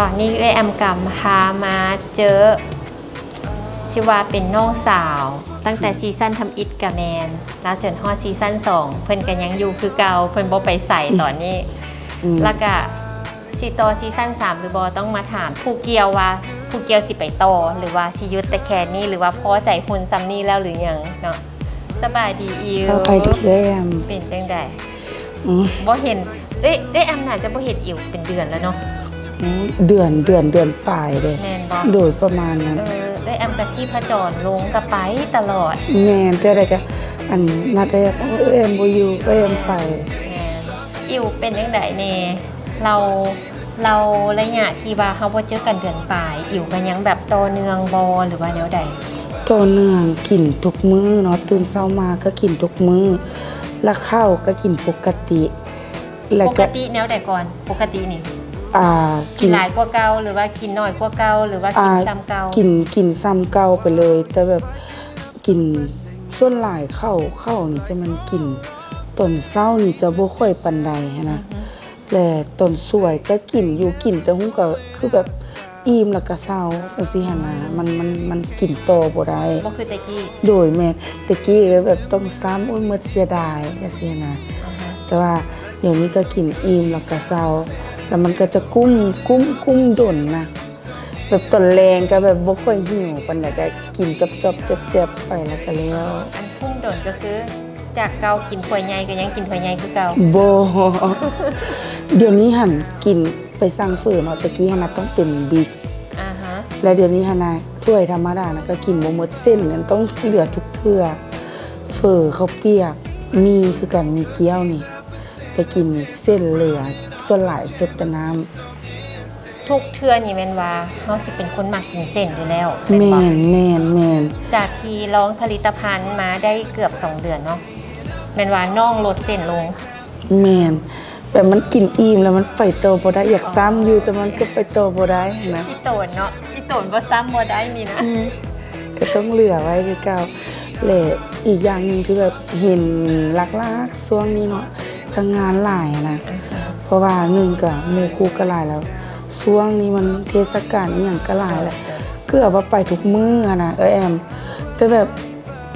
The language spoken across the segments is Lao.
ຕອນນີ້ເອື້ອຍແອມກຳພາມາເຈີ ຊິວ່າເປັນນ້ອງສາວ ຕັ້ງແຕ່ຊີຊັນທຳອິດກະແມ່ນ ແລ້ວຈົນຮອດຊີຊັນສອງ ເພິ່ນກະຍັງຢູ່ຄືເກົ່າ ເພິ່ນບໍ່ໄປໃສຕອນນີ້. ອືມ ແລ້ວກະຊິຕໍ່ຊີຊັນສາມຫຼືບໍ່ ຕ້ອງມາຖາມຜູ້ກ່ຽວວ່າ ຜູ້ກ່ຽວຊິໄປຕໍ່ ຫຼືວ່າຊິຢຸດແຕ່ແຄ່ນີ້ ຫຼືວ່າພໍໃຈຮຸ່ນຊ່ຳນີ້ແລ້ວຫຼືຫຍັງເນາະ. ສະບາຍດີອິວ. ສະບາຍດີເອື້ອຍແອມ. ເປັນຈັ່ງໃດ? ອືມ ບໍ່ເຫັນ ເອີຍ ເອື້ອຍແອມໜ້າຈະບໍ່ເຫັນອິວເປັນເດືອນແລ້ວເນາະ. ອືມ ເດືອນ ເດືອນ ເດືອນປາຍເດ້. ແມ່ນບໍ່? ໂດຍ ປະມານນັ້ນ. ເອີ ເອື້ອຍແອມກະຊີບພະຈອນລົງ ກະໄປຕະຫຼອດ. ແມ່ນ ເທື່ອໃດກະ ອັນ ນັດເອື້ອຍແອມ ໂອ້ຍ ເອື້ອຍແອມບໍ່ຢູ່ ເອື້ອຍແອມໄປ. ແມ່ນ. ອິວເປັນຈັ່ງໃດແດ່? ລາວ ລາວໄລຍະທີ່ວ່າເຮົາບໍ່ເຈີກັນເດືອນປາຍ ອິວກະຍັງແບບຕໍ່ເນື່ອງບໍ່ ຫຼືວ່າແນວໃດ? ຕໍ່ເນື່ອງ ກິນທຸກມື້ເນາະ ຕື່ນເຊົ້າມາກະກິນທຸກມື້ ແລະເຂົ້າກະກິນປົກກະຕິ. ແລະ ປົກກະຕິແນວໃດກ່ອນ? ປົກກະຕິນີ້ ອ່າ ກິນຫຼາຍກວ່າເກົ່າ ຫຼືວ່າກິນໜ້ອຍກວ່າເກົ່າ ຫຼືວ່າກິນ ອ່າ ສ່ຳເກົ່າ? ກິນ ກິນສ່ຳເກົ່າໄປເລີຍ ແຕ່ແບບກິນ ສ່ວນຫຼາຍເຂົ້າ ເຂົ້ານີ້ຈະແມ່ນກິນ ຕອນເຊົ້ານີ້ຈະບໍ່ຄ່ອຍປານໃດຫັ້ນນະ. ອືຮຶ. ແລະຕອນສວຍກະກິນຢູ່ ກິນແຕ່ຫຸ່ງກະຄືແບບອີ່ມແລ້ວກະເຊົາ ຈັ່ງຊີ້ຫັ້ນນະ. ມັນ ມັນ ມັນກິນຕໍ່ບໍ່ໄດ້ ບໍ່ຄືແຕ່ກີ້. ໂດຍ ແມ່ນ ແຕ່ກີ້ແບບຕ້ອງຊ້ຳ ໂອ້ຍ ໝົດເສຍດາຍ ຈັ່ງຊີ້ຫັ້ນນະ. ອືຮຶ. ແຕ່ວ່າດຽວນີ້ກະກິນອີ່ມແລ້ວກະເຊົາ ແລ້ວມັນກະຈະກຸ້ມ ກຸ້ມ ກຸ້ມດົນນະ. ແບບຕອນແລງກະແບບບໍ່ຄ່ອຍຫິວປານໃດ ກະກິນຈອບໆ ແຈບໆ ໄປແລ້ວກະແລ້ວ. ອັນກຸ້ມດົນກະຄື ຈາກເກົ່າກິນຖ້ວຍໃຫຍ່ກະຍັງກິນຖ້ວຍໃຫຍ່ຄືເກົ່າ? ບໍ່ ດຽວນີ້ຫັ້ນກິນ ໄປສັ່ງເຝີເນາະ ແຕ່ກີ້ຫັ້ນນະຕ້ອງເປັນບິກ. ອາຮະ. ແລ້ວດຽວນີ້ຫັ້ນນະ ຖ້ວຍທຳມະດານະກະກິນບໍ່ໝົດ ເສັ້ນນັ້ນຕ້ອງເຫຼືອທຸກເທື່ອ. ເຝີ ເຂົ້າປຽກ ໝີ່ຄືກັນ ໝີ່ກ້ຽວນີ້ ໄປກິນເສັ້ນເຫຼືອ ສ່ວນຫຼາຍສົດແຕ່ນ້ຳ. ທຸກເທື່ອນີ້ແມ່ນວ່າເຮົາຊິເປັນຄົນມັກກິນເສັ້ນຢູ່ແລ້ວແມ່ນບໍ່? ແມ່ນ ແມ່ນ ແມ່ນ. ຈາກທີ່ລອງຜະລິດຕະພັນມາໄດ້ເກືອບສອງເດືອນເນາະ ແມ່ນວ່ານ້ອງລົດເສັ້ນລົງ. ແມ່ນ ແບບມັນກິນອີ່ມແລ້ວມັນໄປຕໍ່ບໍ່ໄດ້ ຢາກຊ້ຳຢູ່ ອໍ ແຕ່ມັນກະໄປຕໍ່ບໍ່ໄດ້ຫັ້ນນະ. ອີ່ໂຕນເນາະ ອີ່ໂຕນບໍ່ຊ້ຳບໍ່ໄດ້ນີ້ນະ. ອືມ ກະຕ້ອງເຫຼືອໄວ້ຄືເກົ່າ. ແລະອີກຢ່າງໜຶ່ງທີ່ແບບເຫັນຫຼັກໆຊ່ວງນີ້ເນາະ ຈະງານຫຼາຍນະ. ອືຮຶ. ເພາະວ່າໜຶ່ງກະໝູ່ຄູ່ກະຫຼາຍແລ້ວ ຊ່ວງນີ້ມັນເທດສະການອີ່ຫຍັງກະຫຼາຍແຫຼະ. ໂດຍ ໂດຍ. ເກືອບວ່າໄປທຸກມື້ຫັ້ນນະ ເອື້ອຍແອມ. ແຕ່ແບບ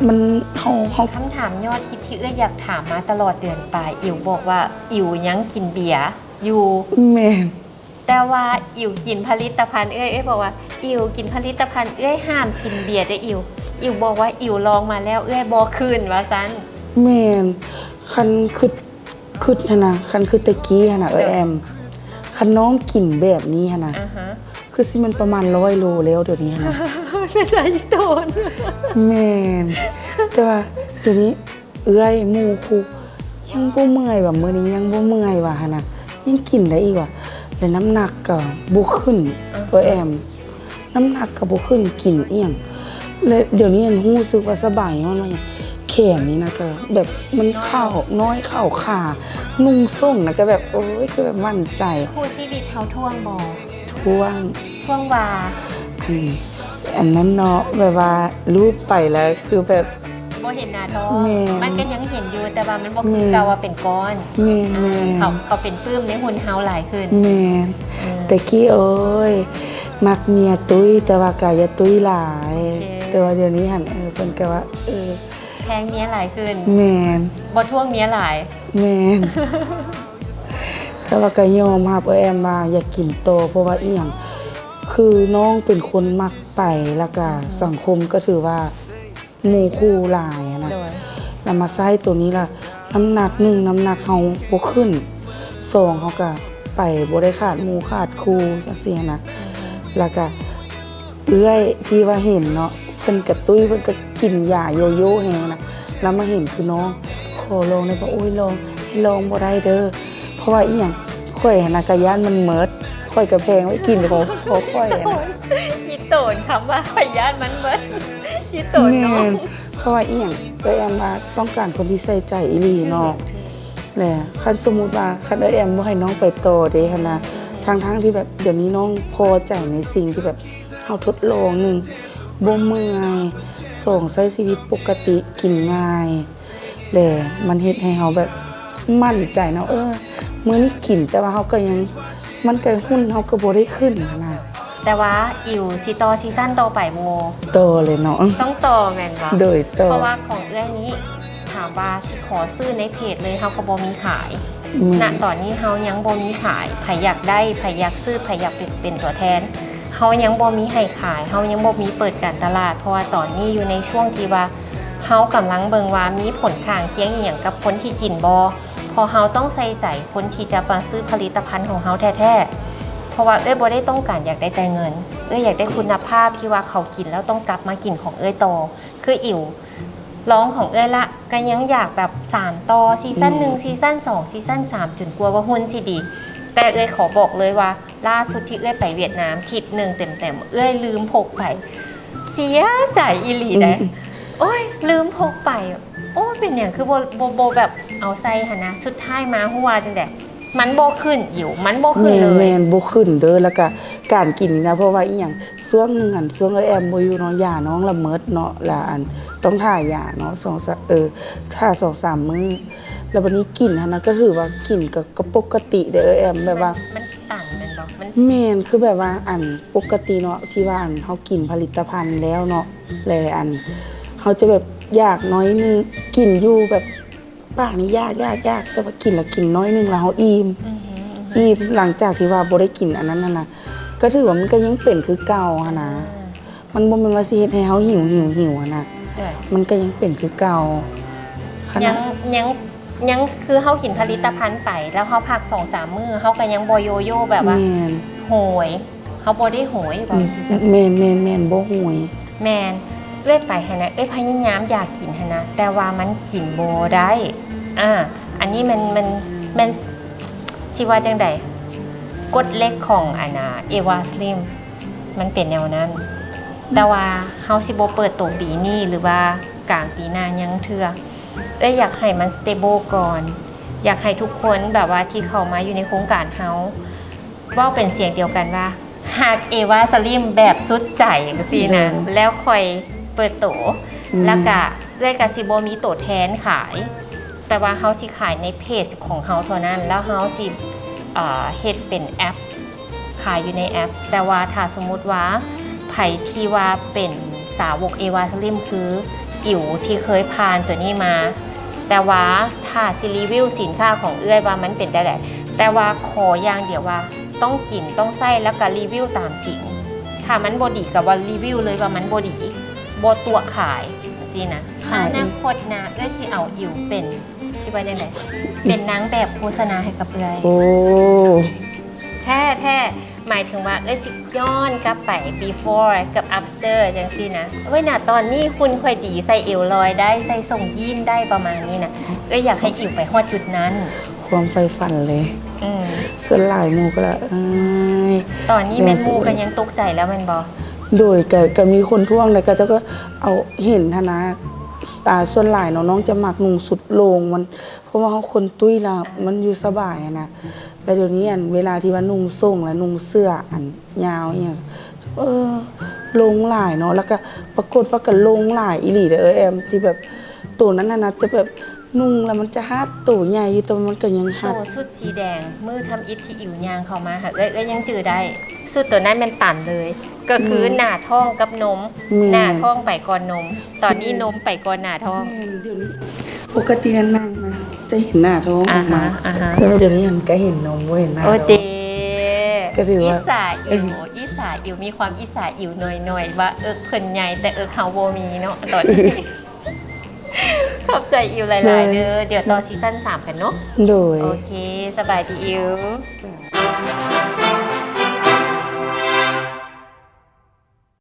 ມັນ ເຮົາ ເຮົາ ຄຳຖາມຍອດຮິດທີ່ເອື້ອຍຢາກຖາມມາຕະຫຼອດເດືອນປາຍ ອິວບອກວ່າອິວຍັງກິນເບຍຢູ່. ແມ່ນ. ແຕ່ວ່າອິວກິນຜະລິດຕະພັນເອື້ອຍ ເອື້ອຍບອກວ່າ ອິວກິນຜະລິດຕະພັນ ເອື້ອຍຫ້າມກິນເບຍເດີ້ອິວ. ອິວບອກວ່າອິວລອງມາແລ້ວ ເອື້ອຍບໍ່ຄືນວ່າຊັ້ນ. ແມ່ນ. ຄັນຄິດ ຄິດຫັ້ນນະ ຄັນຄືແຕ່ກີ້ຫັ້ນນະ ເອື້ອຍແອມ ຄັນນ້ອງກິນແບບນີ້ຫັ້ນນະ ອາຮະ ຄືຊິແມ່ນປະມານຮ້ອຍໂລແລ້ວດຽວນີ້ຫັ້ນນະ. ເປັນຕາອີ່ໂຕນ. ແມ່ນ. ແຕ່ວ່າດຽວນີ້ ເອື້ອຍ ໝູ່ຄູ່ ຍັງບໍ່ເມື່ອຍວ່າ ມື້ນີ້ຍັງບໍ່ເມື່ອຍວ່າຫັ້ນນະ ຍັງກິນໄດ້ອີກວ່າ. ແລະນ້ຳໜັກກະບໍ່ຂຶ້ນ ອືມ ເອື້ອຍແອມ ນ້ຳໜັກກະບໍ່ຂຶ້ນ ກິນອີ່ຫຍັງ. ແລະດຽວນີ້ຫັ້ນຮູ້ສຶກວ່າສະບາຍ ຍ້ອນວ່າຫຍັງ ແຂນນີ້ນະກະແບບມັນຂາວນ້ອຍ ຂາວຄາ ນຸ່ງສົ້ງນະກະແບບ ໂອ້ຍ ຄືແບບໝັ້ນໃຈ. ຄູ່ຊີວິດເຮົາທ້ວງບໍ່? ທ້ວງ. ທ້ວງວ່າ ອັນ ອັນນັ້ນເນາະ ແບບວ່າລູບໄປແລ້ວຄືແບບ ບໍ່ເຫັນໜ້າທ້ອງ. ແມ່ນ. ມັນກະຍັງເຫັນຢູ່ ແຕ່ວ່າມັນບໍ່ຄື ແມ່ນ ເກົ່າວ່າເປັນກ້ອນ. ແມ່ນ ອາ ແມ່ນ. ເຂົາ ເຂົາເປັນປຶ້ມໃນຫຸ່ນເຮົາຫຼາຍຂຶ້ນ. ແມ່ນ. ອືມ ແຕ່ກີ້ ໂອ້ຍ ມັກເມຍຕຸ້ຍ ແຕ່ວ່າກະຢ່າຕຸ້ຍຫຼາຍ. ໂອເຄ. ແຕ່ວ່າດຽວນີ້ຫັ້ນ ເອີ ເພິ່ນກະວ່າ ເອີ ແພງເມຍຫຼາຍຂຶ້ນ. ແມ່ນ. ບໍ່ທ້ວງເມຍຫຼາຍ. ແມ່ນ. ແຕ່ວ່າກະຍອມຮັບ ເອື້ອຍແອມວ່າຢາກກິນຕໍ່ ເພາະວ່າອີ່ຫຍັງ ຄືນ້ອງເປັນຄົນມັກໄປ ແລ້ວກະ ອືຮຶ ສັງຄົມກະຖືວ່າ ໝູ່ຄູ່ຫຼາຍຫັ້ນນະ. ໂດຍ. ແລ້ວມາໃຊ້ໂຕນີ້ລະ ນ້ຳໜັກ ໜຶ່ງ ນ້ຳໜັກເຮົາບໍ່ຂຶ້ນ ສອງ ເຮົາກະໄປບໍ່ໄດ້ຂາດໝູ່ຂາດຄູ່ ຈັ່ງຊີ້ຫັ້ນນະ. ອືຮຶ. ແລ້ວກະເອື້ອຍທີ່ວ່າເຫັນເນາະ ເພິ່ນກະຕຸ້ຍ ເພິ່ນກະກິນຢາໂຢໂຢແຮງນະ ແລ້ວມາເຫັນຄືນ້ອງ ຂໍລອງໄດ້ບໍ່? ໂອ້ຍ ລອງ ລອງບໍ່ໄດ້ເດີ້. ເພາະວ່າອີ່ຫຍັງ ຂ້ອຍຫັ້ນນະກະຢ້ານມັນໝົດ ຂ້ອຍກະແພງໄວ້ກິນຂອງ ຂອງຂ້ອຍຫັ້ນນະ. ອີ່ໂຕນ ຄຳວ່າຂ້ອຍຢ້ານມັນໝົດ ອີ່ໂຕນເນາະ. ແມ່ນ. ເພາະວ່າອີ່ຫຍັງ ເອື້ອຍແອມວ່າຕ້ອງການຄົນທີ່ໃສ່ໃຈອີ່ຫຼີເນາະ. ຖືກ ແລະ ຄັນສົມມຸດວ່າ ຄັນເອື້ອຍແອມບໍ່ໃຫ້ນ້ອງໄປຕໍ່ເດຫັ້ນນະ ທັງໆທີ່ແບບ ດຽວນີ້ນ້ອງພໍໃຈໃນສິ່ງທີ່ແບບ ເຮົາທົດລອງ ໜຶ່ງ ບໍ່ເມື່ອຍ ສອງ ໃຊ້ຊີວິດປົກກະຕິ ກິນງ່າຍ ແລະ ມັນເຮັດໃຫ້ເຮົາແບບໝັ້ນໃຈເນາະ ເອີ ມື້ນີ້ກິນ ແຕ່ວ່າເຮົາກະຍັງ ມັນກໍ ຫຸ່ນເຮົາກໍບໍ່ໄດ້ຂຶ້ນຫັ້ນນະ. ແຕ່ວ່າອິວຊິຕໍ່ຊີຊັນຕໍ່ໄປບໍ່? ຕໍ່ເລີຍເນາະ. ຕ້ອງຕໍ່ແມ່ນບໍ່? ໂດຍ ຕໍ່. ເພາະວ່າຂອງເອື້ອຍນີ້ ຖາມວ່າຊິຂໍຊື້ໃນເພຈເລີຍ ເຮົາກໍບໍ່ມີຂາຍ. ອືມ ນະຕອນນີ້ເຮົາຍັງບໍ່ມີຂາຍ. ໃຜຢາກໄດ້ ໃຜຢາກຊື້ ໃຜຢາກເປັນ ເປັນຕົວແທນ ເຮົາຍັງບໍ່ມີໃຫ້ຂາຍ. ເຮົາຍັງບໍ່ມີເປີດການຕະຫຼາດ ເພາະວ່າຕອນນີ້ຢູ່ໃນຊ່ວງທີ່ວ່າ ເຮົາກຳລັງເບິ່ງວ່າມີຜົນຂ້າງຄຽງອີ່ຫຍັງກັບຄົນທີ່ກິນບໍ່. ເພາະເຮົາຕ້ອງໃສ່ໃຈຄົນທີ່ຈະມາຊື້ຜະລິດຕະພັນຂອງເຮົາແທ້ໆ. ເພາະວ່າເອື້ອຍບໍ່ໄດ້ຕ້ອງການຢາກໄດ້ແຕ່ເງິນ, ເອື້ອຍຢາກໄດ້ຄຸນນະພາບທີ່ວ່າເຂົາກິນແລ້ວຕ້ອງກັບມາກິນຂອງເອື້ອຍຕໍ່. ຄືອິວລອງຂອງເອື້ອຍລະ ກໍຍັງຢາກແບບສານຕໍ່ຊີຊັນໜຶ່ງ ອືມ ຊີຊັນສອງ ຊີຊັນສາມ ຈົນກວ່າວ່າຫຸ່ນຊິດີ. ແຕ່ເອື້ອຍຂໍບອກເລີຍວ່າ ລ່າສຸດທີ່ເອື້ອຍໄປຫວຽດນາມທິດໜຶ່ງເຕັມໆ ເອື້ອຍລືມພົກໄປ. ເສຍໃຈອີ່ຫຼີເດ້. ອືມ ໂອ້ຍ ລືມພົກໄປ. ໂອ້ຍ ເປັນຫຍັງຄືບໍ່ ບໍ່ ບໍ່ແບບເອົາໃສ່ຫັ້ນນະ. ສຸດທ້າຍມາຮູ້ວ່າຈັ່ງໃດ? ມັນບໍ່ຂຶ້ນອີກ ມັນບໍ່ຂຶ້ນເລີຍ. ແມ່ນໆ ບໍ່ຂຶ້ນເດີ. ແລ້ວກະການກິນນີ້ນະ ເພາະວ່າອີ່ຫຍັງ ຊ່ວງໜຶ່ງຫັ້ນ ຊ່ວງເອື້ອຍແອມບໍ່ຢູ່ເນາະ ຢານ້ອງລະເມີດເນາະ ລະອັນ ຕ້ອງຖ້າຢາເນາະ ສອງສາມ ເອີ ຖ້າສອງສາມມື້. ແລ້ວບັດນີ້ກິນຫັ້ນນະ ກໍຖືວ່າກິນກໍ ກໍປົກກະຕິເດ້ເອື້ອຍແອມ ແບບວ່າ ມັນ ມັນຕັນແມ່ນບໍ່? ມັນ ແມ່ນ ຄືແບບວ່າອັນ ປົກກະຕິເນາະ ທີ່ວ່າອັນ ເຮົາກິນຜະລິດຕະພັນແລ້ວເນາະ ແລະອັນ ເຮົາຈະແບບຢາກໜ້ອຍໜຶ່ງ ກິນຢູ່ແບບ ປາກນີ້ຢາກ ຢາກ ຢາກ ແຕ່ວ່າກິນລະກິນໜ້ອຍໜຶ່ງລະເຮົາອີ່ມ ອືຮຶ ອືຮຶ ອີ່ມ ຫຼັງຈາກທີ່ວ່າບໍ່ໄດ້ກິນອັນນັ້ນຫັ້ນນະ ກໍຖືວ່າມັນກໍຍັງເປັນຄືເກົ່າຫັ້ນນະ. ອ່າ ມັນບໍ່ແມ່ນວ່າຊິເຮັດໃຫ້ເຮົາຫິວ ຫິວ ຫິວຫັ້ນນະ ໂດຍ ມັນກໍຍັງເປັນຄືເກົ່າ. ຂະໜາດ ຍັງ ຍັງ ຍັງຄືເຮົາກິນຜະລິດຕະພັນໄປ ແລ້ວເຮົາພັກສອງສາມມື້ ເຮົາກໍຍັງບໍ່ໂຢໂຢແບບວ່າ ແມ່ນ ໂຫຍ ເຮົາບໍ່ໄດ້ໂຫຍ ອືມ ເວົ້າຈັ່ງຊີ້ຊະ. ແມ່ນໆໆ ບໍ່ໂຫຍ. ແມ່ນ ເອື້ອຍໄປຫັ້ນນະ ເອື້ອຍພະຍາຍາມຢາກກິນຫັ້ນນະ ແຕ່ວ່າມັນກິນບໍ່ໄດ້. ອ່າ ອັນນີ້ແມ່ນ ແມ່ນ ແມ່ນ ຊິວ່າຈັ່ງໃດ? ກົດເຫຼັກຂອງອັນນະ ເອວາສະລິມ ມັນເປັນແນວນັ້ນ. ແຕ່ວ່າເຮົາຊິບໍ່ເປີດໂຕປີນີ້ ຫຼືວ່າກາງປີໜ້າຍັງເທື່ອ. ເອື້ອຍຢາກໃຫ້ມັນສະເຕເບິ້ນກ່ອນ. ຢາກໃຫ້ທຸກຄົນແບບວ່າທີ່ເຂົ້າມາຢູ່ໃນໂຄງການເຮົາ ເວົ້າເປັນສຽງດຽວກັນວ່າ ຮັກເອວາສະລິມແບບສຸດໃຈ ຈັ່ງຊີ້ນະ ໂດຍ ແລ້ວຄ່ອຍເປີດໂຕ. ແມ່ນ ແລ້ວກະເອື້ອຍກະຊິບໍ່ມີໂຕແທນຂາຍ ແຕ່ວ່າເຮົາຊິຂາຍໃນເພຈຂອງເຮົາເທົ່ານັ້ນ ແລ້ວເຮົາຊິ ເອີ ເຮັດເປັນແອັບ ຂາຍຢູ່ໃນແອັບ. ແຕ່ວ່າຖ້າສົມມຸດວ່າໃຜທີ່ວ່າເປັນສາວົກເອວາສະລິມ ຄື ອິວທີ່ເຄີຍຜ່ານຕົວນີ້ມາ ແຕ່ວ່າຖ້າຊິຣີວິວສິນຄ້າຂອງເອື້ອຍວ່າມັນເປັນແນວໃດ ແຕ່ວ່າຂໍຢ່າງດຽວວ່າຕ້ອງກິນ ຕ້ອງໃຊ້ ແລ້ວກະຣີວິວຕາມຈິງ. ຖ້າມັນບໍ່ດີກະວ່າຣີວິວເລີຍວ່າມັນບໍ່ດີ ບໍ່ຕົວະຂາຍ ຈັ່ງຊີ້ນະ. ອານາຄົດນະ ເອື້ອຍຊິເອົາອິວເປັນ ຊິວ່າແນວໃດ ເປັນນາງແບບໂຄສະນາໃຫ້ກັບເອື້ອຍ. ໂອ້ ແທ້ໆ ໝາຍເຖິງວ່າເອື້ອຍຊິຍ້ອນກັບໄປ before ກັບ after ຈັ່ງຊີ້ນະ. ໂອ້ຍ ນະຕອນນີ້ຫຸ່ນຂ້ອຍດີ ໃສ່ເອວລອຍໄດ້ ໃສ່ສົ້ງຢີນໄດ້ ປະມານນີ້ນະ. ເອື້ອຍຢາກໃຫ້ອິວໄປຮອດຈຸດນັ້ນ ຄວາມໃຝ່ຝັນເລີຍ. ອືມ ສ່ວນຫຼາຍໝູ່ກໍລະ ເອີຍ ຕອນນີ້ແມ່ນໝູ່ກໍຍັງຕົກໃຈແລ້ວແມ່ນບໍ່? ໂດຍ ກໍ ກໍມີຄົນທ້ວງ ແລ້ວກໍເຈົ້າກໍເອົາ ເຫັນຫັ້ນນະ. ອ່າ ສ່ວນຫຼາຍເນາະ ນ້ອງຈະມັກນຸ່ງຊຸດໂລ່ງ ມັນ ເພາະວ່າເຮົາຄົນຕຸ້ຍລະ ອ່າ ມັນຢູ່ສະບາຍຫັ້ນນະ. ແລ້ວດຽວນີ້ ອັນ ເວລາທີ່ວ່ານຸ່ງສົ້ງ ແລະ ນຸ່ງເສື້ອອັນຍາວອີ່ຫຍັງ ເອີ ໂລ່ງຫຼາຍເນາະ. ແລ້ວກະປາກົດວ່າກະໂລ່ງຫຼາຍອີ່ຫຼີເດີ ເອີ ແອມ ທີ່ແບບ ໂຕນັ້ນຫັ້ນນະ ຈະແບບນຸ່ງແລ້ວມັນຈະຮັດ ໂຕໃຫຍ່ຢູ່ ແຕ່ວ່າມັນກະຍັງຮັດ. ໂຕຊຸດສີແດງ ມື້ທຳອິດທີ່ອິວຍ່າງເຂົ້າມາຫາເອື້ອຍ ເອື້ອຍຍັງຈື່ໄດ້. ຊຸດໂຕນັ້ນແມ່ນຕັນເລີຍ ກໍຄື ແມ່ນ ໜ້າທ້ອງກັບນົມ ແມ່ນ ໜ້າທ້ອງໄປກ່ອນນົມ ຕອນນີ້ນົມໄປກ່ອນໜ້າທ້ອງ. ແມ່ນ ດຽວນີ້ ປົກກະຕິນັ້ນນາງນະ ຈະເຫັນໜ້າທ້ອງອອກມາ ອ່າຮະ ອ່າຮະ ແຕ່ວ່າດຽວນີ້ຫັ້ນກະເຫັນນົມ ບໍ່ເຫັນໜ້າທ້ອງ. ໂອເຕ ກໍຖືວ່າ ອິດສາອິວ ເອີ ອິດສາອິວ ມີຄວາມອິດສາອິວໜ້ອຍໆ ວ່າເອິກເພິ່ນໃຫຍ່ ແຕ່ເອິກເຮົາບໍ່ມີເນາະຕອນນີ້. ຂອບໃຈອິວຫຼາຍໆ ເດີ ເດີ ດຽວຕໍ່ຊີຊັນສາມກັນເນາະ. ໂດຍ ໂອເຄ ສະບາຍດີອິວ.